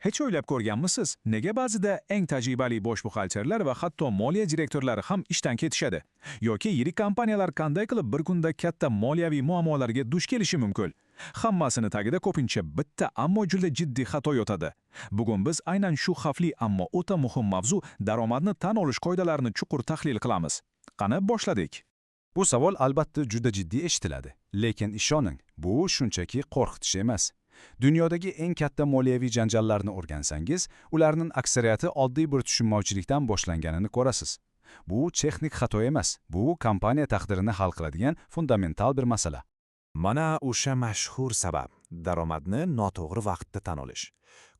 Hech o'ylab ko'rganmisiz, nega ba'zida eng tajribali bosh buxgalterlar va hatto moliya direktorlari ham ishdan ketishadi? Yoki yirik kompaniyalar qanday qilib bir kunda katta moliyaviy muammolarga duch kelishi mumkin? Hammasini tagida ko'pincha bitta, ammo juda jiddiy xato yotadi. Bugun biz aynan shu xavfli, ammo o'ta muhim mavzu, daromadni tan olish qoidalarini chuqur tahlil qilamiz. Qani, boshladik. Bu savol albatta juda jiddiy eshitiladi. Lekin ishoning, bu shunchaki qo'rqitish emas. Dunyodagi eng katta moliyaviy janjallarni o'rgansangiz, ularning aksariyati oddiy bir tushunmovchilikdan boshlanganini ko'rasiz. Bu texnik xato emas, bu kompaniya taqdirini hal qiladigan fundamental bir masala. Mana o'sha mashhur sabab: daromadni noto'g'ri vaqtda tan olish.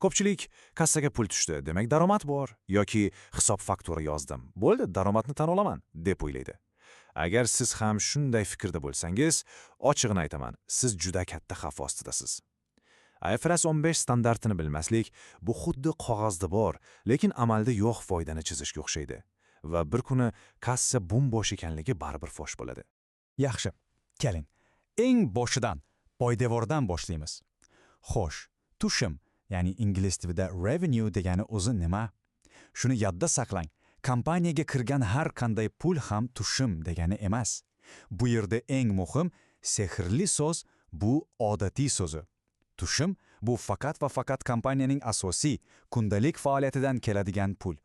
Ko'pchilik "Kassaga pul tushdi, demak, daromad bor" yoki "Hisob-faktura yozdim, bo'ldi, daromadni tan olaman" deb o'ylaydi. Agar siz ham shunday fikrda bo'lsangiz, ochig'ini aytaman, siz juda katta xavf ostidasiz. IFRS 15 standartini bilmaslik bu xuddi qog'ozda bor, lekin amalda yo'q foydani chizishga o'xshaydi. Va bir kuni kassa bo'm-bo'sh ekanligi baribir fosh bo'ladi. Yaxshi, keling. Eng boshidan, poydevordan boshlaymiz. Xo'sh, tushum, ya'ni ingliz tilida revenue degani o'zi nima? Shuni yodda saqlang. Kompaniyaga kirgan har qanday pul ham tushum degani emas. Bu yerda eng muhim sehrli so'z bu "odatiy" so'zi. Tushum bu faqat va faqat kompaniyaning asosiy kundalik faoliyatidan keladigan pul.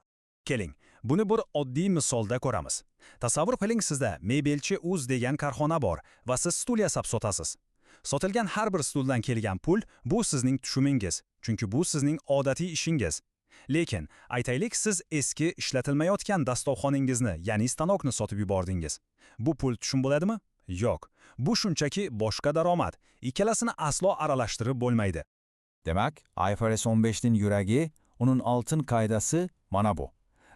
Keling, buni bir oddiy misolda ko'ramiz. Tasavvur qiling, sizda Mebelchi Uz degan korxona bor va siz stul yasab sotasiz. Sotilgan har bir stuldan kelgan pul bu sizning tushumingiz, chunki bu sizning odatiy ishingiz. Lekin aytaylik, siz eski, ishlatilmayotgan dastovxoningizni, ya'ni stanokni sotib yubordingiz. Bu pul tushum bo'ladimi? Yo'q. Bu shunchaki boshqa daromad. Ikkalasini aslo aralashtirib bo'lmaydi. Demak, IFRS 15'ning yuragi, uning altın qoidasi mana bu.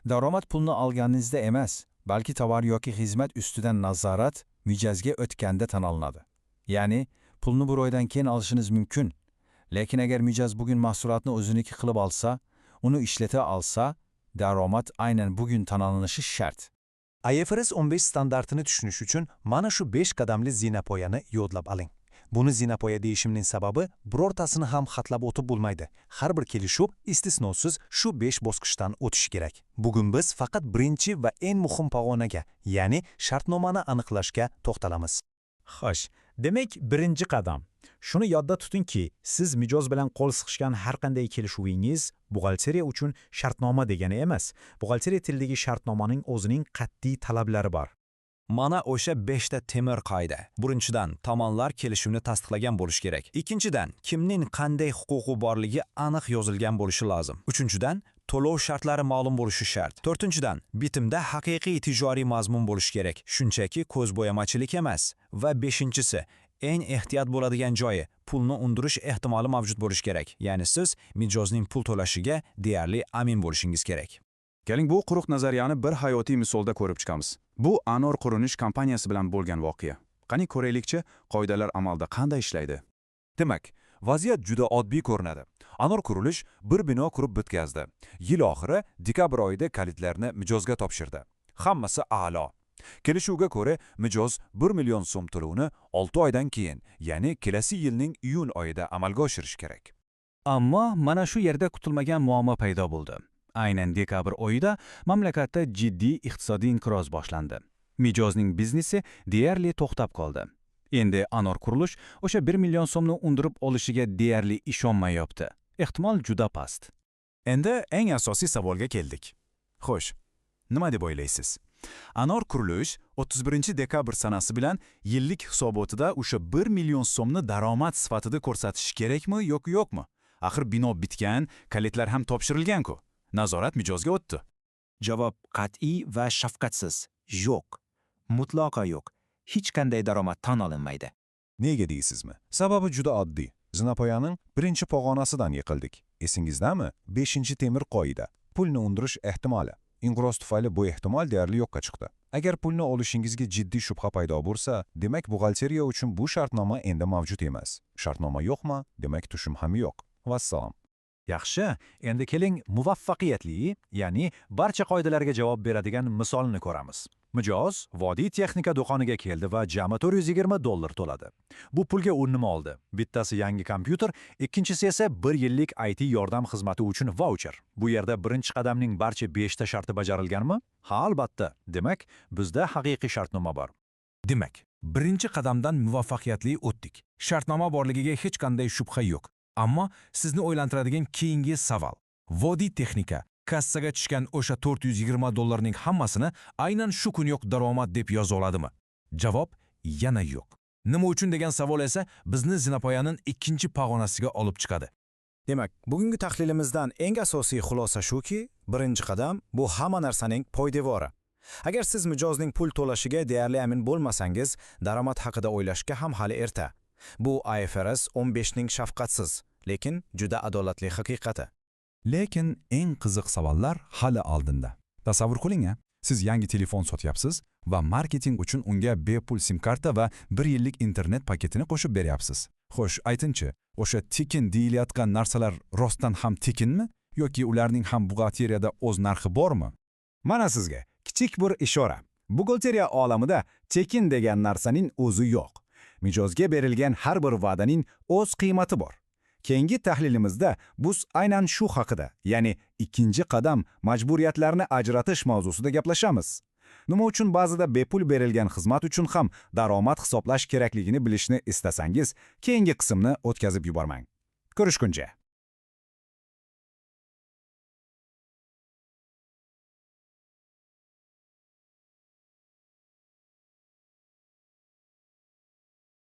Daromad pulni olganingizda emas, balki tovar yoki xizmat ustidan nazorat mijozga o'tganda tan olinadi. Ya'ni pulni bir oydan keyin olishingiz mumkin. Lekin agar mijoz bugun mahsulotni o'ziniki qilib olsa, uni ishlata olsa, daromad aynan bugun tan olinishi shart. IFRS 15 standartini tushunish uchun mana shu 5 qadamli zinapoyani yodlab oling. Buni zinapoya deyishimning sababi, birortasini ham xatlab o'tib bo'lmaydi. Har bir kelishuv istisnosiz shu 5 bosqichdan o'tishi kerak. Bugun biz faqat birinchi va eng muhim pog'onaga, ya'ni shartnomani aniqlashga to'xtalamiz. Xo'sh, demak, birinchi qadam. Shuni yodda tutingki, siz mijoz bilan qo'l siqishgan har qanday kelishuvingiz buxgalteriya uchun shartnoma degani emas. Buxgalteriya tilidagi shartnomaning o'zining qat'iy talablari bor. Mana o'sha beshta temir qoida. Birinchidan, tomonlar kelishuvni tasdiqlagan bo'lishi kerak. Ikkinchidan, kimning qanday huquqi borligi aniq yozilgan bo'lishi lozim. Uchinchidan, to'lov shartlari ma'lum bo'lishi shart. To'rtinchidan, bitimda haqiqiy tijoriy mazmun bo'lishi kerak, shunchaki ko'zbo'yamachilik emas. Va beshinchisi, eng ehtiyot bo'ladigan joyi, pulni undirish ehtimoli mavjud bo'lishi kerak. Ya'ni siz mijozning pul to'lashiga deyarli amin bo'lishingiz kerak. Keling, bu quruq nazariyani bir hayotiy misolda ko'rib chiqamiz. Bu Anor qurilish kompaniyasi bilan bo'lgan voqea. Qani, ko'raylikchi, qoidalar amalda qanday ishlaydi? Demak, vaziyat juda oddiy ko'rinadi. Anor qurilish bir bino qurib bitkazdi. Yil oxiri, dekabr oyida kalitlarni mijozga topshirdi. Hammasi a'lo. Kelishuvga ko'ra, mijoz 1 million so'm to'lovni 6 oydan keyin, ya'ni kelasi yilning iyun oyida amalga oshirish kerak. Ammo mana shu yerda kutilmagan muammo paydo bo'ldi. Aynan dekabr oyida mamlakatda jiddiy iqtisodiy inqiroz boshlandi. Mijozning biznesi deyarli to'xtab qoldi. Endi Anor qurilish o'sha 1 million so'mni undirib olishiga deyarli ishonmayapti. Ehtimol juda past. Endi eng asosiy savolga keldik. Xo'sh, nima deb o'ylaysiz? Anor qurilish 31 dekabr sanasi bilan yillik hisobotida o'sha 1 million so'mni daromad sifatida ko'rsatish kerakmi yoki yo'qmi? Axir bino bitgan, kalitlar ham topshirilgan-ku. Nazorat mijozga o'tdi. Javob qat'iy va shafqatsiz: yo'q. Mutlaqo yo'q. Hech qanday daromad tan olinmaydi. Nega deysizmi? Sababi juda oddiy. Zinapoyaning birinchi pog'onasidan yiqildik. Esingizdami? 5-temir qoida. Pulni undirish ehtimoli. Inqiroz tufayli bu ehtimol deyarli yo'qqa chiqdi. Agar pulni olishingizga jiddiy shubha paydo bo'lsa, demak, buxgalteriya uchun bu shartnoma endi mavjud emas. Shartnoma yo'qmi? Demak, tushum ham yo'q. Vassalom. Yaxshi, endi keling muvaffaqiyatli, ya'ni barcha qoidalarga javob beradigan misolni ko'ramiz. Mijoz Vodiy texnika do'koniga keldi va jami 420 dollar to'ladi. Bu pulga u nima oldi? Bittasi yangi kompyuter, ikkinchisi esa 1 yillik IT yordam xizmati uchun vaucher. Bu yerda birinchi qadamning barcha 5 ta sharti bajarilganmi? Ha, albatta. Demak, bizda haqiqiy shartnoma bor. Demak, birinchi qadamdan muvaffaqiyatli o'tdik. Shartnoma borligiga hech qanday shubha yo'q. Ammo sizni o'ylantiradigan keyingi savol. Vodiy texnika kassaga tushgan o'sha 420 dollarning hammasini aynan shu kuniyoq daromad deb yoza oladimi? Javob yana yo'q. Nima uchun degan savol esa bizni zinapoyaning ikkinchi pog'onasiga olib chiqadi. Demak, bugungi tahlilimizdan eng asosiy xulosa shuki, birinchi qadam bu hamma narsaning poydevori. Agar siz mijozning pul to'lashiga deyarli amin bo'lmasangiz, daromad haqida o'ylashga ham hali erta. Bu IFRS 15 ning shafqatsiz, lekin juda adolatli haqiqati. Lekin eng qiziq savollar hali oldinda. Tasavvur qiling-a, siz yangi telefon sotyapsiz va marketing uchun unga bepul sim karta va 1 yillik internet paketini qo'shib beryapsiz. Xo'sh, aytingchi, o'sha tekin deyilayotgan narsalar rostdan ham tekinmi yoki ularning ham buxgalteriyada o'z narxi bormi? Mana sizga kichik bir ishora. Buxgalteriya olamida tekin degan narsaning o'zi yo'q. Mijozga berilgan har bir va'daning o'z qiymati bor. Keyingi tahlilimizda biz aynan shu haqida, ya'ni ikkinchi qadam majburiyatlarni ajratish mavzusida gaplashamiz. Nima uchun ba'zida bepul berilgan xizmat uchun ham daromad hisoblash kerakligini bilishni istasangiz, keyingi qismni o'tkazib yubormang. Ko'rishguncha.